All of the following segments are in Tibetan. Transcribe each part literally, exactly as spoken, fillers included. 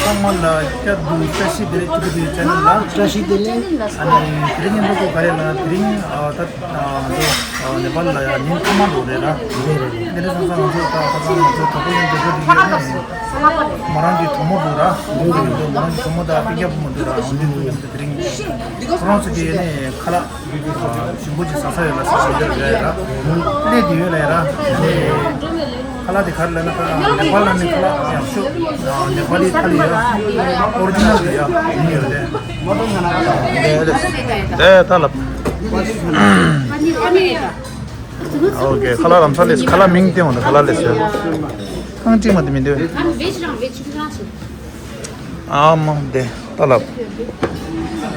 ཚང་མ་ལ་བསྐྱར་དུ་བཀྲ་ཤིས་བདེ་ལེགས། ཐུགས་རྗེ་ཆེ་ནས་ལ། བཀྲ་ཤིས་བདེ་ལེགས། ཨ་ནི་དེ་རིང་ཉིན་ཐོ་གོ་ག་རེ་ལ་དེ་རིང་ཨ་ད་ཨ་ནི་ནེ་པཱལ་ལ་ཡ་ཉིན་ཐོག་མ་འགྲོ་རེད་ལ། རེད་རེད་རེད། དེ་རིང་སང་སང་ང་ཚོ་ད་ཁ་སང་ང་ཚོ་གྲོགས་པོ་ཡོད་འདུག་གོ། དེ་ཡོད་ནས་མོ་རང་གི་གྲོགས་མོ་འདུག་ར། མོ་རང་གི་གྲོགས་མོ་ད་སྤུན་ཀྱག་བུ་མོ་འདུག་ར། འོན་ཏེ་འདུག་ཡོད་འདུག་དེ་རིང་ཁོ་རང་ཚོ་གིས་ནས་ཁ་ལག་ཞིམ་པོ་ཅིག་ཟ་ས་ཡོད་ལ་ཟ་ས་ཡོད་ལ་ཡ་ར། སླེབས་དེ་ཡོད་ལ་ཡ་ར། ཁ་ལག་དེ་ག་རེ་ལབ་ན་ཁ་ནེ་པཱལ་ལ་ནི་ཁ་ལག་ཡག་ཤོས་ནེ་པཱ་ལི་ཐ་ལི་ཡ་ཨོ་རི་ཇི་ནལ་དེ་ཡ་ཡིན་ཡོད་དེ། དེ་ད་ལབ། ཨོ་ཁེ། ཁ་ལག་ལམ་སང་སླེབས། ཁ་ལག་མིང་བསྟན་འོང་དང་ཁ་ལག་སླེབས་ཟེར། ཁང་གཅིག་མ་དེ་མི་འདུག་ཨ་མ་དེ་ད་ལབ།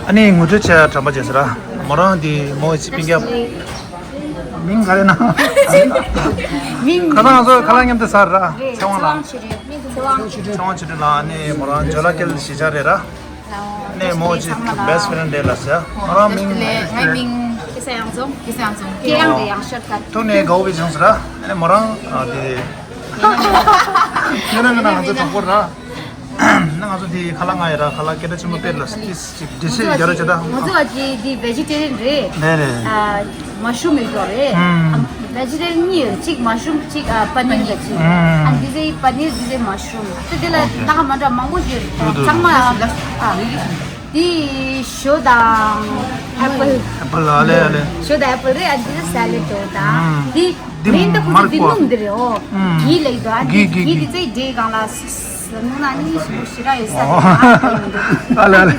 ཨ་ནི་ངོ་སྤྲོད་བྱས་དྲན་པ་བྱས་ཟེར་ར། མོ་རང་དེ་མོ་ཅི་སྤུན་ཀྱག་མིང་ག་རེ་ན། མིང་ཁ་སང་ང་ཚོ་ཁ་ལག་མཉམ་དུ་ཟ་ར། ཚེ་དབང་ལགས། ཚེ་དབང་ཆོས་སྒྲོན། ཚེ་དབང་ཆོས་སྒྲོན་ལགས། ཨ་ནི་མོ་རང་ཇོ་ལ་ཀེལ་གཞིས་ཆགས་རེད་ར། ཨ་ནི་མོ་ཅི་best friend རེད་ལ་ཟེར། མོ་རང་མིང་། ལས་ངའི་མིང་སྐལ་བཟང་ཡང་རྫོང་། སྐལ་བཟང་ཡང་རྫོང་། ཐུགས་ནས་དགའ་བོ་བྱུང་ཟེར་ར། ཨ་ནི་མོ་རང་ཨ་དེ། ཁྱེད་རང་གི་ནང་ང་ཚོ་གྲོགས་པོ་ར། ན་ང་ཚོ་འདི་ཁ་ལག་ང་ཡི་ར་ཁ་ལག་སྐད་གྲགས་ཆེན་པོ་དཔེར་ལ་ཏིས་ཅིག་འདི་ཤེས་རྒྱ་རོ་བྱེད་ད། ང་ཚོ་བ་ཅི་འདི་vegetarian རེད། ནས་རེད། ཨ་mushroom ཡོད་རེད། ཨམ། vegetarian གཉིས་ཡོད། གཅིག་mushroom གཅིག་ཨ་པ་ནིར་ག་གཅིག་ཨམ། ཨ་འདི་ཟེ་པ་ནིར་འདི་ཟེ་mushroom དེ་དེ་ལ་ཨོ་ཁེ། ད་ག་མ་འདྲ་མང་པོ་ཡོད་ཡོད་འདུག་ཚང་མ་ཨ། འདི་ཞོ་དང་apple། apple ཨ་ལེ་ཨ་ལེ། ཞོ་དང་apple རེད། ཨ་འདི་ཟེ་salad འདྲ་བོ་དང་ཨམ། འདི། འདི་མིན་ད་ཁོ་མར་ཚོ་འདི་ཀོ་སྣུམ་འདི་རེད། ཨོ། ཨུམ། གི་ལེགས་འདུག་ཨ་འདི་གི་གི་གི་གི་ཚེ་འདྲེ་གང་ལ་སྣུམ་ན་ནི་ཞིག་ཞི་ར་ཡོད་ས་རེད། ཨ་ལ་ལ།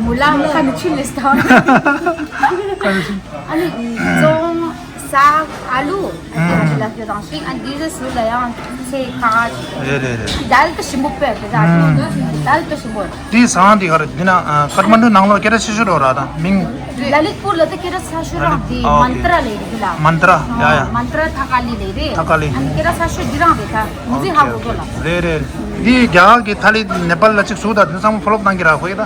མུ་ལ་མུ་ཁ་ནི་ཆུ་ལེས་ད། ཨ་ནི་ཙོང་ས་ཨ་ལུ་ཨ་ལ་ཁྱོད་དང་ཤིང་ཨ་འདི་ཟེ་སུ་ལ་ཡང་ཚེ་ཁ། རེད་རེད་རེད། དལ་ད་ཞིམ་པོ་པས་དལ་ད་ཞིམ་པོ། དེའི་ཟ་ཁང་དེ་ག་རེ། འདི་ན་ཨ་ཀ་ཐ་མན་ཌུ་ནང་ལོགས་སྐད་གྲགས་ཆེ་ཤོས་རོ་ར་ད་མིང་། ལ་ལིད་པུར་ལ་ད་སྐད་གྲགས་ཆེ་ཤོས་རང་དེ་ཨ་ཨོ་ཁེ། མན་ཏྲ་ལས་རེད་ལ། མན་ཏྲ་ཡ་ཡ། མན་ཏྲ་ཐ་ཀ་ལི་ལས་རེད། ཐ་ཀ་ལི། ཨ་ནི་སྐད་གྲགས་ཆེ་ཤོས་འདི་རང་རེད་ད། ངོ་ཚིག་ཧ་གོ་གོ་ལ། རེད་རེད། འདི་རྒྱ་གར་གི་ཐ་ལི་ནེ་པཱལ་ལ་གཅིག་བཟོ་ད་དེ་ཚང་མ་ཕོ་ལོབ་གནང་གི་ར་ཁོ་ཡི་ད།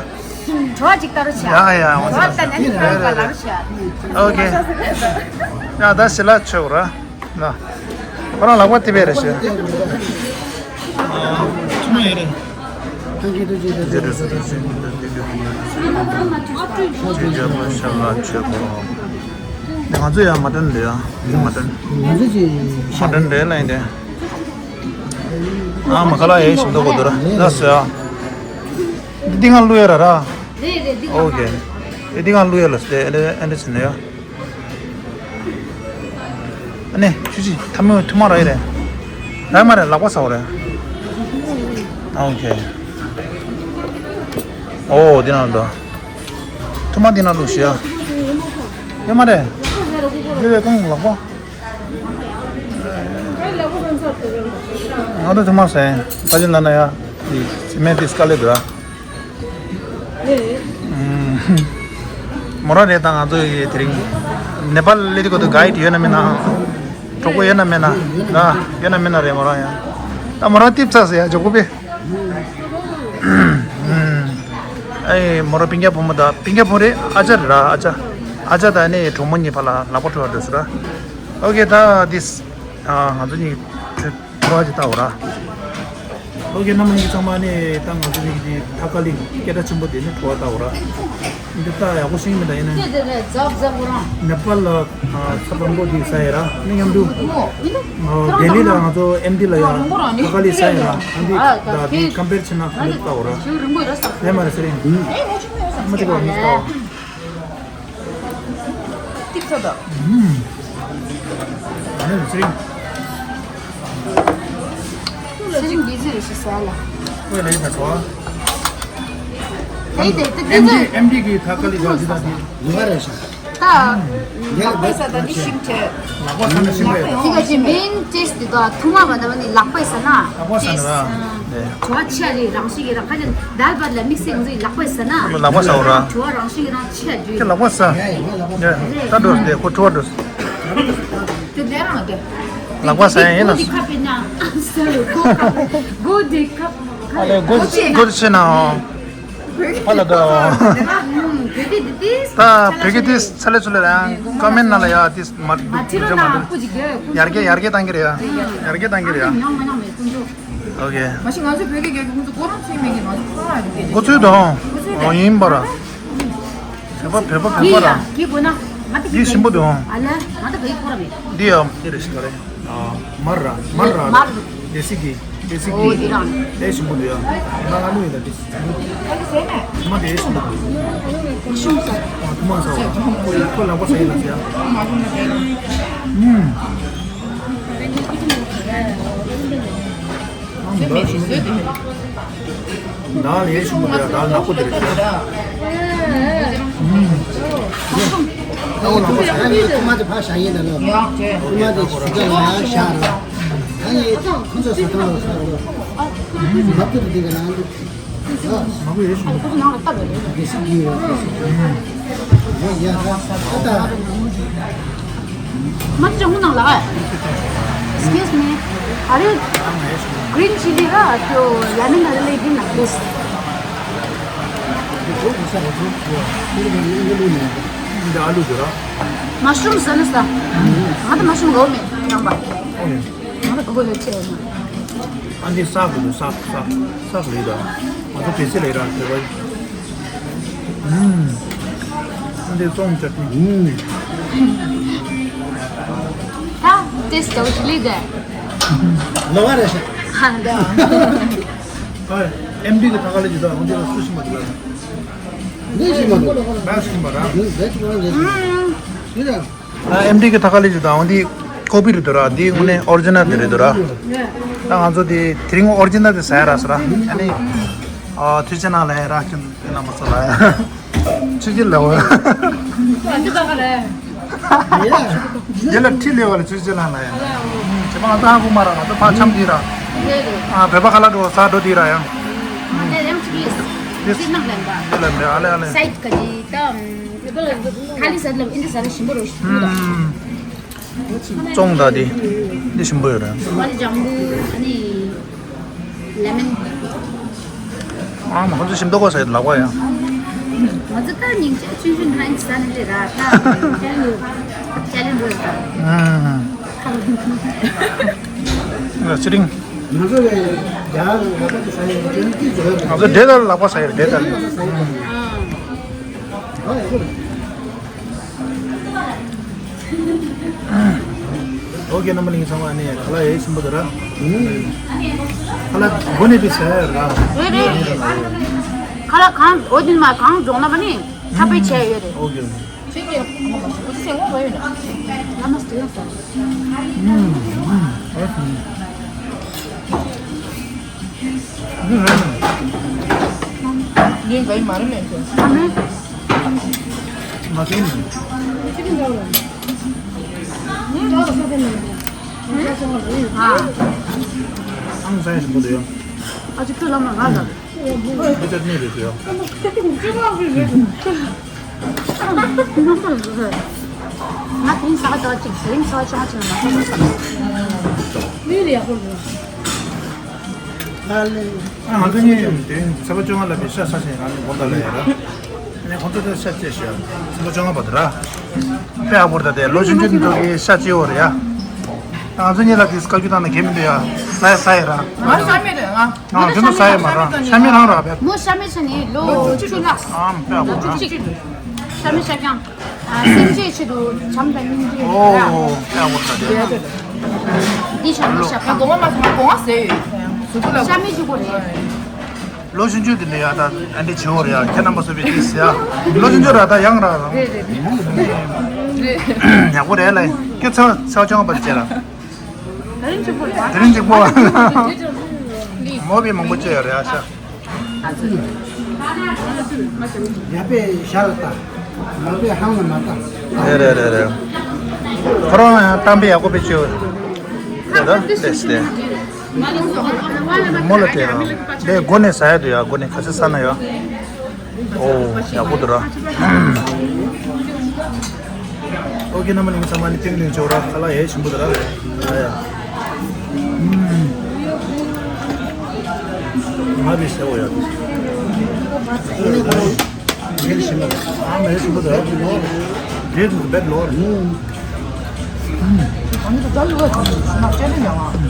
བྲོ་བ་ཅིག་ལྟ་རོ་བྱ། ཡ་ཡ་ཡ། བྲོ་བ་ལྟ་ན་ནི་ཕན་པ་ལ་རོ་བྱ། ཨོ་ཁེ། ཡ་ད་ཞི་ལ་ཆོག་ར། ལ། ཁོ་རང་ལག་པ་ཐེབས་པས་རེད་ཤག་ཐུ་མ་ཡོད་རེད། ང་ཚོ་ཡང་མ་དྲན་ལ་ཡ། མ་དྲན། ང་ཚོ་ཅི་མ་དྲན་རེད་ལ་ཡིན་ཏེ། ཨ་མ་ཁ་ལག་ཡེ་ཞིམ་མདོག་གོ་འདུག་ར་ལ་ཟེར་ཨ། འདི་ང་བླུག་ཡ་ར་ར། རེད་རེད། འདི་ང་ཨོ་ཁེ། འདི་ང་བླུག་ཡ་ལ་ཟེར་ཏེ་ཨེ་འདྲ་ཨེ་འདྲ་ཟེར་ན་ཡ། ཨ་ནི་ཆུ་ཆི་ཐ་མི་ཐུ་མ་ར་ཡི་རེད། ར་མ་རེད། ལག་པ་ཟ་བ་རེད། ཨོ་ཁེ། ཨོ་འདི་ན་འདུག་ཐུ་མ་འདི་ན་འདུག་ཤི་ཡ། ཡོད་མ་རེད། ཡོད་ཡོད་གང་ལག་པ། ང་ཚོ་ཐུ་མ་ཟ་ཡིན། ཕ་ཆེན་ལ་ན་ཡ། འདི་སི་མེན་ཏི་སྐ་ལེ་འདུག་ར། མོ་རང་རེད་ད། ང་ཚོ་ཡི་དེ་རིང་ནེ་པཱལ་སླེབས་དུས་སྐབས་སུ་གའིཌ་ཡོད་ན་མེད་ན། གྲོགས་པོ་ཡོད་ན་མེད་ན། ཡོད་ན་མེད་ན་རེད་མོ་རང་ཡ། ད་མོ་རང་ཏིབ་ཚ་ཟེར་ཡ་འཇོག་གོ་པས། ཨེ་མོ་རང་སྤུན་ཀྱག་བུ་མོ་ད་སྤུན་ཀྱག་བུ་རེད། ཨ་ཅག་རེད་ར། ཨ་ཅག་ཨ་ཅག་ད་ནི་གྲོགས་མོ་གཉིས་བར་ལ་ལག་པ་འཁྲུ་བ་འགྲོ་སོང་ར། ཨོ་ཁེ་ད་དིས། ང་ཚོ་གཉིས་བྲོ་བ་ཅིག་ལྟ་འོ་ར། ཨོ་ཁེ་རྣམ་པ་གཉིས་ཚང་མ་ནི་ད་ང་ཚོ་གཉིས་ཀྱི་ཐ་ཀ་ལི་སྐད་གྲགས་ཆེན་པོ་དེ་ནི་བྲོ་བ་ལྟ་འོ་ར། འདི་ལྟ་ཡག་པོ་ཤེས་ཀྱི་མེད་ད། ཡིན་ན་ནེ་པཱལ་ལ་ཚབ་དང་པོ་དེ་ས་ཡ་ར་ནི་མཉམ་དུ་ལྡི་ལི་ལ་ང་ཚོ་ཨེམ་ཌི་ལ་ཡ་ཐ་ཀ་ལི་ས་ཡ་ར། ཨ་འདི་ད་དེ་ཁམ་པེར་བྱས་ན་ཁ་ལེ་ལྟ་འོ་ར། ལས་མ་རེད་ཟེར་ཡིན། མ་ཅིག་བ་མི་ལྟ་འོ། ཏིག་ཚ་དང་། ཨུམ། ཨ་ནི་ཚེ་རིང་། ཚེ་རིང་གིས་ཚེ་རིང་ཞིག་ཟ་ལ། ཁོས་ལས་ད་ཚོ། ཨེ་དེ་དེ་ཨེམ་ཌི་ཨེམ་ཌི་གི་ཐ་ཀ་ལི་ག་ཅི་ད་དེ། ཡོད་རེད་ཤག་ད། ལག་པས་ཟ་ད་འདི་ཤིང་ཆེ། ལག་པ་ཟ་ན་ཤིང་རེད། དེ་ག་ཅི་main taste དེ་དག་ཐུ་མ་བ་ད་བ་ནི་ལག་པས་ཟ་ན། ལག་པ་ཟ་ན་ར། བྲོ་བ་ཆེ་རེད། རང་བཞིན་གྱི་རང་ཁ་ཅན་དལ་བར་ལ་དམིགས་བསལ་ང་ཚོའི་ལག་པས་ཟ་ན། ལག་པ་ཟ་འོ་ར། བྲོ་བ་རང་བཞིན་གྱི་རང་ཆེ་རྒྱུ། ཁྱེད་ལག་པ་ཟ། ད་འགྲོ་དེ་ཁོ་བྲོ་བ་འགྲོ། དེ་ལས་རང་དེ། ལག་པ་ཟ་ཡ་ཡིན་ན། གོ་དེ་ཁ་པེ་ན། I'm sorry། གོ་ཁ་པེ། གོ་དེ་ཁ་པེ། ཨ་ལས་གོ་གོ་ཆེ་ན། ཧ་ལ་དོ། དེ་དེ་དེ། ད་བོད་སྐད་དེ་ཚ་ལེ་ཚུ་ལེ་རང་ཀོ་མེན་ནང་ལ་ཡ་དེ་མ་མ་ཁྲིད་རོགས་ན་མ་ཨ་ཁུ་ཅིག་གི། ཡར་རྒྱས་ཡར་རྒྱས་བཏང་གི་རེད་ཡ། ཡར་རྒྱས་བཏང་གི་རེད་ཡ། ཉོང་མ་ཉོང་མེད་ཁུ་འགྲོ། ཨོ་ཁེ། མ་གཞི་ང་ཚོ་བོད་ཀྱི་རྒྱལ་ཁབ་ཁོང་ཚོ་ཀོ་རོན་ཚུད་མེད་ཀྱི་ང་ཚོ་ཁོ་རང་རེད། འགོ་ཚུགས་དང་། འགོ་ཚུགས་ཨོ་ཡིན་པ་ར། བོད་པ་བོད་པ་བོད་པ་ར། གི་གོ་ན་ང་ད་གི་ཞིམ་པོ་འདུག་ཨ་ལ་ང་ད་གི་ཁོ་ར་མེད། འདི་ཡང་འདི་རེད་ཤི་ག་རེད། ཨ་མར་ར་མར་ར། མར། དེ་སི་གི་དེ་སི་གི། ཨོ་འདི་རང་། དེ་ཞིམ་པོ་འདུག་ཡ། ང་ང་ལུ་ཡིན་ད་དེ། ཁྱི་མ་དེ་ཞིམ་པོ་འདུག་ཤུམ་ས། ཨ་ཁྱི་མ་ས་བ། ཁོ་ལ་ཁོ་ལ་ཁོ་ས་ཡིན་ན་ཟེར། ཨུམ། ཟོས་མེད་ཟོས་དེ། ད་ལས་ཞུ་གི་རེད། ད་ནག་པོ་དེ་རེད། ཨུམ། ད་འོ་ནག་པོ་ཟ་ཡ། ཁུ་མ་དེ་ཕར་བཞག་ཡིན་ད་ལོ། ཁུ་མ་དེ་ཞུ་ག་ལ་བཞག་ར། ད་ངས་ཁོ་ཚོ་ཟ་ཐང་ལ་ཟ་ར། ནག་པོ་དེ་དེ་ག་ལ་འདུག་ནག་པོ་ཡོད་ཞུ་གི། དེ་སི་གི་ཡོད། དེ་སི་གི་ཡོད། ཡ་ད་ད་ད། མ་ཅང་ནང་ལ། Excuse me. Are you green chili ར་ཨ་ཅོ་ལེ་མོན་ཨ་ལེ་གི་ན་ལིས། འདི་ཨ་ལུ་དེ་ར། Mushroom ཟ་ན་ས། ང་ད་mushroom གོ་མེད་ནང་པ། ང་ད་གོ་གོ་ལེ་ཆེ་ཡོད་ན། ཨ་འདི་ཟ་གི་འདུག་ཟ་ཟ་ཟ་གི་ལེ་ར། ང་ཚོ་བེ་སི་ལེ་ར་དེ་བ། ཨུམ། འདི་ཙོང་ཅ་ཏི། ཨུམ། ད་ཏེས་ཏོ་ཅི་ལི་ག་ལོ་བ་རེ་ཤ། ཧ་འདི། ཨ་ཨེམ་ཌི་གི་ཐ་ཀ་ལི་ཇི་ད་འོན་ཏེ་སུ་ཤི་མ་དུ་ལ། འདི་ཤི་མ་དུ། མ་ཤི་མ་ར། འདི་འདི་ཅི་མ་འདི་ཤི། ཨུམ། ཡིན་ད། ཨ་ཨེམ་ཌི་གི་ཐ་ཀ་ལི་ཇི་དང་འདི་ཀོ་པི་རེད་འདུག་ར། འདི་དངོས་གནས་ཨོ་རི་ཇི་ནལ་འདི་རེད་འདུག་ར། ད་ང་ཚོ་འདི་དེ་རིང་ཨོ་རི་ཇི་ནལ་འདི་ཟ་ཡ་རག་སོང་ར། ཨ་ནི་ཨ་ཐུགས་རྗེ་གནང་ལ་ཡ་ར་ཁྱོད་འདི་ན་མ་ཚོ་ལ་ཡ། ཆུ་སྐྱིད་ལ་བ། འདི་ལ་ཁྲི་ལེ་བ་ལ་ཆུ་སྐྱིད་ལ་ལ་ཡ། ཁྱེད་མ་ང་ཚོ་ཧ་གོ་མ་ར། ང་ཚོ་ཕ་འཆམ་འདི་ར། ཨ་བོད་པ་ཁ་ལག་འགྲོ་ས་འགྲོ་འདི་ར་ཡ། འདི་ལ་འདི་ལ་འདི་ཨ་ལེ་ཨ་ལེ། ཁ་ལི་ཟ་ལ་ཨིན་ཇི་ཟ་ལ་ཞིམ་པོ་རེད་ཞུ་གི་འདུག་ཙོང་ད་དེ་འདི་ཞིམ་པོ་ཡོད་རེད། མ་ལི་ཇམ་བུ་ཨ་ནི་ལེ་མོན། ཨ་མ་ཁོ་ཚོ་ཞིམ་མདོག་གོ་ས་ཡོད་ལག་པ་ཡང་། ང་ཚོ་ད་སྙིང་རྗེ་ཆུང་ཆུང་ཧན་ཟ་ནི་རེད་ར། ད་ཅ་ལེན་རེད་ད། ཨ་ཚེ་རིང་། ང་ཚོ་ལས་རྒྱ་ལག་པ་ཟ་ཡོད་ཅུང་ཅི་ཟ་ཡོད། ང་ཚོ་འདྲེ་ལ་ལག་པ་ཟ་ཡོད་འདྲེ་ལ། ཨོ་ཀེ། རྣམ་པ་ལྷན་རྒྱས་ཚང་མ་ནས་ཁ་ལག་ཡེ་ཞིམ་པོ་འདུག་ར། ཁ་ལག་སྒོ་ནས་དེ་ཟ་ཡ་ར། རེད་རེད། ཁ་ལག་གང་འོ་དེ་མ་གང་སྦྱོང་ན་མ་ནི་ཚ་པའི་ཆེ་ཡོད་རེད། ཨོ་ཀེ། ལ་མ་སྟེ་ཡང་ས། ངས་ག་ཡི་མ་རེད་མེད་ཚོ། ཨ་མེ། མ་ཟིན་ནས། ཨ་ཨང་ས་ཡ་ཞིམ་པོ་འདུག་ཡ། ཨ་ཅིག་ཁྱོད་ལ་མ་ང་ལ། ཨ་ཅག་ནས་རེད་ཡ། ང་དེང་སང་ཅོག་ཅིག་དེང་སང་ཅོག་ཅིག་མ་ཐོན་ས། ལུས་ལ་ཡག་པོ་འདུག་ང་ཚོ་གཉིས་དེ་རིང་ཚེས་པ་བཅོ་ལྔ་ལ་བའི་ཤ་ས་ཞིང་རང་ནས་དགོང་དག་ལ་ཡ་ར། ནས་ཁོང་ཚོ་དེ་ཤ་བཅད་ཤག་ཚེས་པ་བཅོ་ལྔ་བར་དུ་ར། དཔེ་ཡག་པོ་རེད་ད། དེ་ལོ་ཆུང་ཆུང་དེ་ཚོ་གི་ཤ་བཅད་ཡོད་རེད་ཡ། ང་ཚོ་གཉིས་ལ་དེ་བཀའ་བཀྱོན་བཏང་ན་ཁྱད་མི་འདུག་ཡ། ཟ་ཡ་ཟ་ཡ་ར། ང་ཤ་མེད་རེད་ང་། ང་དེ་ཚོ་ཟ་ཡ་མ་ར། ཤ་མེད་རང་ར་བས། མོ་ཤ་མེད་ཤ་ནི་ལོ་བཅུ་ལྷག་ཨམ་དཔེ་ཡག་པོ་ར། བཅུ་གཅིག་ཤ་མེད་ཤ་རྐྱང་། ཨ་སེམས་ཅན་ཆེད་དུ་བྱམས་དང་སྙིང་རྗེ་ཡོད་ར། ཨོ་དཔེ་ཡག་པོ་ར་དེ། འདི་ཤ་མེད་ཤ་རྐྱང་། སྒོ་ང་མ་སོང་སྒོ་ང་ཟས་ཡོད། གཟུགས་པོ་ལ་ཤ་མེད་གཅིག་པོ་རེད། ལོ་ཆུང་ཆུང་དེ་འདྲ་ཡ་ད་ཨ་འདྲ་བྱེད་འོ་རེད་ཡ། ཁྱེད་རྣམ་པ་ཚོ་བས་དེ་ཟེར་ཡ། ལོ་ཆུང་ཆུང་ར་ད་ཡང་ར་རང་། རེད་རེད་རེད། ཡག་པོ་རེད་ལ། ཁྱེད་ཚ་ཚ་ཅང་པར་བྱེད་ར། དེ་རིང་གཅིག་པོ་རེད། དེ་རིང་གཅིག་པོ། མོ་བས་མང་པོ་བྱེད་ཡ་རེད་ཡ་ཤ། ཡ་པའི་ཞྭ་ལ་ལྟ། མ་པའི་ཧང་ལ་མ་ལྟ། རེད་རེད་རེད་རེད། ཁོ་རང་ཡང་གཏམ་དཔེ་ཡག་པོ་དཔེ་བྱེད་འོ། རེད་ད་ལེས་ཏེ། མོ་ལ་དེ་ཡང་དེ་སྒོ་ནས་ཟ་ཡ་འདུག་ཡ། སྒོ་ནས་ག་ཚོད་ཟ་ན་ཡ། ཨོ་ཡག་པོ་འདུག་ར། ཨོ་ཀེ། རྣམ་པ་ལྷན་རྒྱས་ཚང་མ་ནི་ཏིང་ལིང་ཆོག་ར། ཁ་ལག་ཡེ་ཞིམ་པོ་འདུག་ར། ཨ་ཡ། ང་རེ་ཟེར་བ་ཡ། རེད་ཞིམ་པོ། ཨ་མ་རེ་ཞིམ་པོ་འདུག་ར། རེད་འདུག་བེད་ལོར། ཨ་ནི་ད་ལོ་ཞིམ་པོ་ཅན་ཡང་།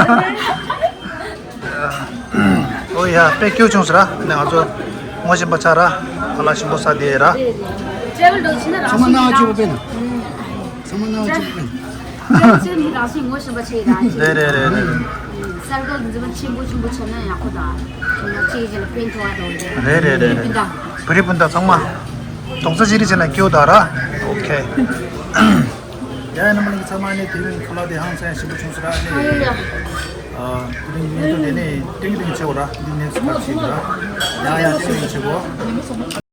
ཨོ་ཡ། དཔེ་སྐྱིད་བྱུང་ཟེར་ར། ནས་ང་ཚོ་ངོ་ཤེས་པ་ཆགས་ར། ཁ་ལག་ཞིམ་པོ་ཟ་བསྡད་ར། ཊེ་བལ་འགྲོ་ཕྱིན་ན་རང་ཚང་མ་སྣང་བ་སྐྱིད་པོ་དཔེ་ན། ཚང་མ་སྣང་བ་སྐྱིད་པོ་དཔེ་ན། ཅེ་ཅེ་མི་རང་སེམས་ངོ་ཤེས་པ་ཆེ་ར་ཅེ། རེད་རེད་རེད་རེད། གསར་འགོད་འཛིན་པ་ཆེན་པོ་ཆེན་པོ་ཆེ་ན་ཡག་པོ་དང་། ཆེ་ན་ཅེ་ཅེ་ལ་ཕན་ཐོགས་པ་དང་། རེད་རེད་རེད་རེད། བོད་རིགས་སྤུན་ཟླ། བོད་རིགས་སྤུན་ཟླ་ཚང་མ་རྡོག་རྩ་གཅིག་སྒྲིལ་བྱས་ན་སྐྱིད་པོ་དང་ར། ཨོ་ཁེ། ཡ་ཡ། རྣམ་པ་ལྷན་རྒྱས་ཚང་མ་ནས་དེ་རིང་ཁ་ལག་དེ་ཧང་སང་ཞིམ་པོ་བྱུང་སོང་ར། ཨ་ནི་ཨ་ཡོ་ཡ། ཨ་དེ་རིང་ཉིན་ཐོ་དེ་ནས་ཏིང་ཏིང་བྱེད་དགོས་ར། འདི་ནས་སུ་ཁ་ཕྱིན་ར། ཡ་ཡ། ཏིང་ཏིང་བྱེད་དགོས།